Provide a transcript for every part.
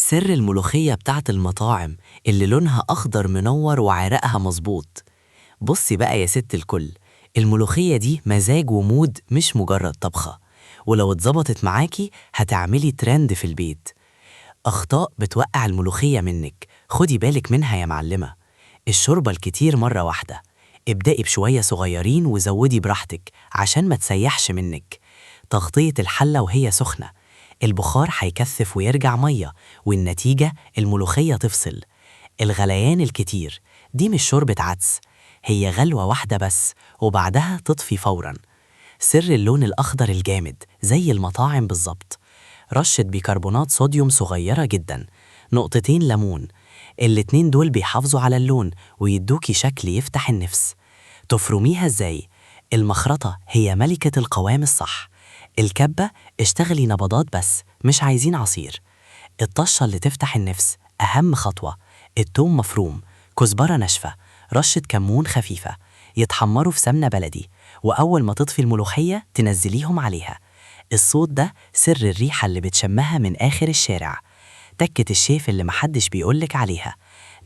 سر الملوخية بتاعت المطاعم اللي لونها أخضر منور وعرقها مظبوط. بصي بقى يا ست الكل، الملوخية دي مزاج و mood مش مجرد طبخة، ولو اتظبطت معاكي هتعملي ترند في البيت. أخطاء بتوقع الملوخية منك، خدي بالك منها يا معلمة. الشوربة الكتير مرة واحدة، ابدأي بشوية صغيرين وزودي براحتك عشان ما تسيحش منك. تغطية الحلة وهي سخنة، البخار هيكثف ويرجع مية، والنتيجة الملوخية تفصل. الغليان الكتير، دي مش شوربة عدس، هي غلوة واحدة بس وبعدها تطفي فورا. سر اللون الأخضر الجامد زي المطاعم بالظبط: رشة بيكربونات صوديوم صغيرة جدا، نقطتين ليمون، الاتنين دول بيحافظوا على اللون ويدوكي شكل يفتح النفس. تفرميها ازاي؟ المخرطة هي ملكة القوام الصح. الكبة اشتغلي نبضات بس، مش عايزين عصير. الطشة اللي تفتح النفس، أهم خطوة: التوم مفروم، كزبرة ناشفة، رشة كمون خفيفة، يتحمروا في سمنة بلدي، وأول ما تطفي الملوخية تنزليهم عليها. الصوت ده سر الريحة اللي بتشمها من آخر الشارع. تكة الشيف اللي محدش بيقولك عليها: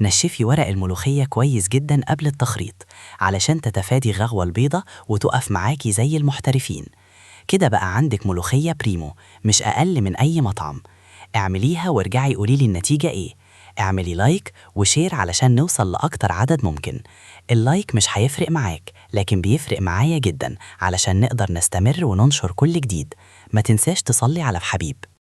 نشفي ورق الملوخية كويس جدا قبل التخريط علشان تتفادي الرغوة البيضة وتقف معاكي زي المحترفين. كده بقى عندك ملوخية بريمو مش أقل من أي مطعم. اعمليها وارجعي قوليلي النتيجة ايه. اعملي like و share علشان نوصل لأكتر عدد ممكن. ال like مش هيفرق معاك، لكن بيفرق معايا جدا علشان نقدر نستمر وننشر كل جديد. ما تنساش تصلي على الحبيب.